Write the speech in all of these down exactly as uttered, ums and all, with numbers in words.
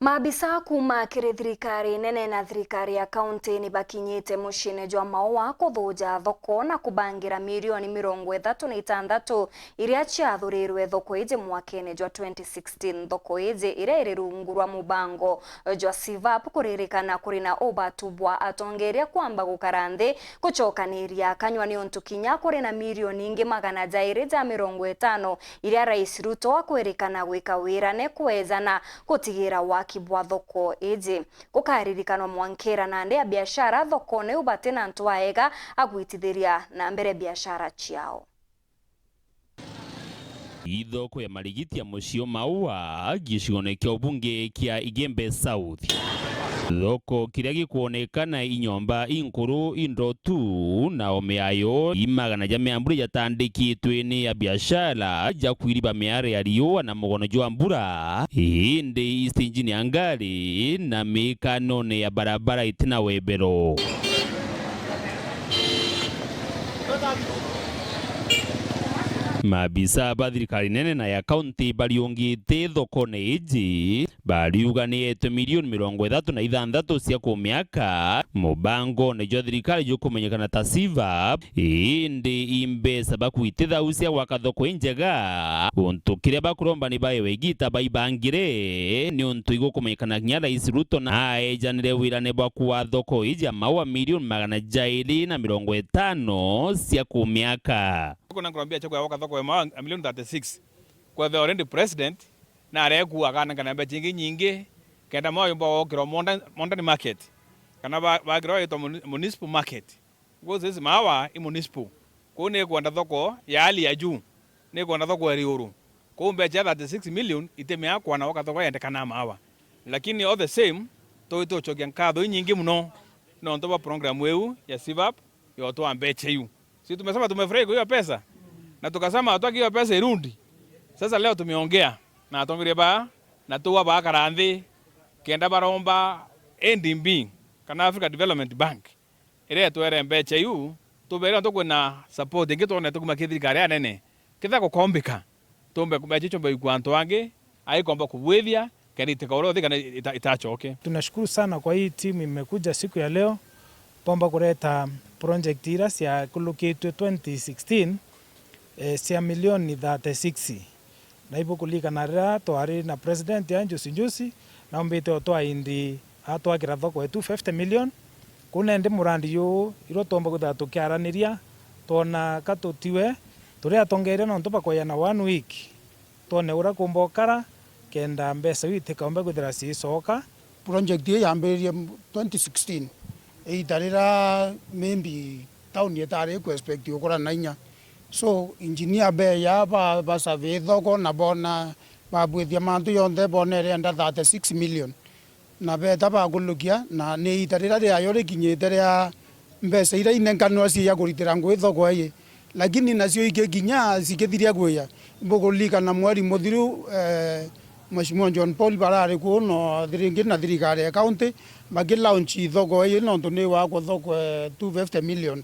Maabisa kuuma kiri thirikari nene na thirikari ya kaunti ni bakinyite muciine jwa Maua kuthuja thoko na kubangira milioni mirongo ithatu na itantatu iria ciathurirwe thoko iji mwakene jwa twenty sixteen. Thoko iji iria iri rungu rwa mubango jwa SIVAP, kuririkana kuri na ubatu bwa atongeria kwamba gukara nthi gucokaniria kanyua, niuntu kinya kuri na milioni ingi magana jairi ja mirongo itano iria Rais Ruto akwirikana gwika wirane kwejana gutigira waki bwa thoko iji. Gukaririkanwa mwankira nandi a biashara thokone u bati na antu aega a gwitithiria na mbere biashara ciao. Ithoko ya marigiti ya mucii o Maua, gicigoone kia ubunge kia Igembe South. Thoko kiria gikwonekana i nyomba inkuru, indotu, na o miayo i magana ja miamburi jatandikitwe ni a biashara ja kwiriba miare ya riua na mugono jwa mbura. Indi i stinjini ya ngari na miikanone ya barabara itina webero. Maabisa ba thirikari nene na ya kaunti bariungite thokone iji, bariuga ni etwe milioni mirongo ithatu na ithanthatu cia kumiaka mubangone jwa thirikari jukumenyekana ta SIVAP, indi i mbeca bakwititha u cia gwaka thoko injega, untu kiria bakuromba ni baewe igita baibangire, niuntu igukumenyekana kinya Rais Ruto na aejanire wirane bwa kua thoko iji ya Maua milioni magana jairi na mirongo itano cia kumiaka. Kuna nkuromba mbia cia gwaka thoko ya Maua a milioni thirty-six. Kwethira already president na arekua akanengana mbeca ingi nyingi, kenda Maua yumba gwokirwa modern, modern market, kana ba-, bagirwa yitwa muni-, municipal market. Because this Maua i municipal. Kuu ni kwenda thoko ya hali ya juu, ni kwenda thoko ya riuru. Kuu mbeca ya thirty-six million itimea kwana gwaka thoko yendekanaa Maua. Lakini all the same, twi tucokia nkatho inyingi muno nontu bwa program iu ya SIVAP yotwaa mbeca iu. Si tumesema tumefurahi kwa hiyo pesa? Na tukasema hatutaki hiyo pesa irudi. Sasa leo tumeongea na atongeria ba, na tuwa bakara nthi, kenda baromba A D B, kana Africa Development Bank, iria itwere mbeca iu, tubere ntu kwina support ingi twonete kuma ki thirikari ya nene. Kitha gukombika, tumbe mbeca iu ciumbe ikua antu angi, aikomba kubwithia, kenda itikaure uthi kana ita-, itacoke. Tunashukuru sana kwa hii timu imekuja siku ya leo, bomba kureta project ira ciakulukitwe twenty sixteen, eh, cia milioni thirty-six. Na ibukuririkana riria twari na president ya juzi juzi, naumbite utwaindi atwakira thoko ya two fifty million. Kuu nendi murandi juu, irio twomba kwithira tukiaraniria, twona ka tutiwe, turi atongeria nontu bakweyana one week. Twone uria kumba ukara, kenda mbeca iu itikaumbe kwithira ciicoka. Project ii yambiririe twenty sixteen, iita riria maybe town itari iku expect gukura na inya. So, engineer beeja ba, ba survey thoko na boona, babwithia mantu jonthe, boona irienda thirty-six million. Na beeta bakulukia, na ni iita riria riayo rikinyite ria mbeca iria inenkanirwa cia kuritira ngui thoko ii. Lakini nacio igikinya, cikithiria kwija. Ibukuririkana mweri muthiru, eh, Mheshimiwa John Paul barari kuu, no thiringi na thirikari ya county, baki launch thoko ii, nontu ni gwakwa thoko, eh, two fifty million.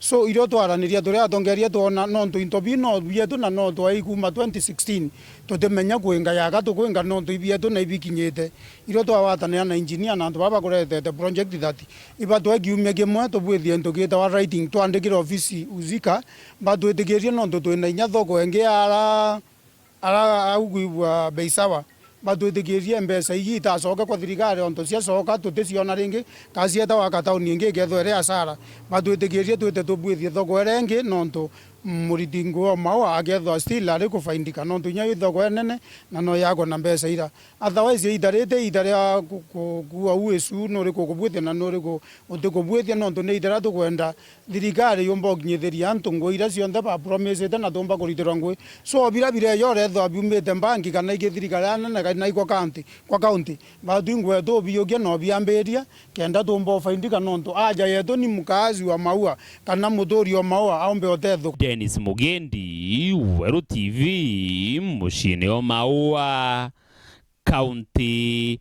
So, irio twaraniria turi atongeria, twona nontu into bii no bietu na no twai kuuma twenty sixteen, tutimenya kwinga yaka tukwinga nontu ibietu na ibikinyite. Irio twagwatanira na engineer na antu baba bakuretete project that, ibatwe kiumia kimwe tubwithie into giitawa writing, twandikire ofisi husika, batwitikirie nontu twina inya thoko ingi ara, ara au kwigua bei sawa, batwitikirie mbeca iji itacoke kwa thirikari, ontu ciacoka tuticiona ringi, ka cietawa ka tauni ingi ikethwa iri hasara. Batwitikirie twite tubwithie thoko iria ingi, nontu muriti ngui o Maua akethwa still ari kufaindika, nontu inya i thoko inene na no yakwa na mbeca ira. Otherwise, iita riri ti iita ria ku-, ku-, kuua uu icu nuriku ukubwithia na nuriku utikubwithia, nontu ni iita riria tukwenda thirikari yumba ukinyithiria antu ngui iria cionthe ba promisite na tumba kuritirwa ngui. So, bira bireja urethwa biumite mbanki kana iki thirikari ya nene kana ikwa county, kwa county, batwi ngwetu ubiukia na ubiambiria, kenda tumba ufaindika, nontu aja yetu ni mukaazi wa Maua kana muturi o Maua aumbe utethuka. Dennis Mugendi, Weru T V, muciine o Maua, county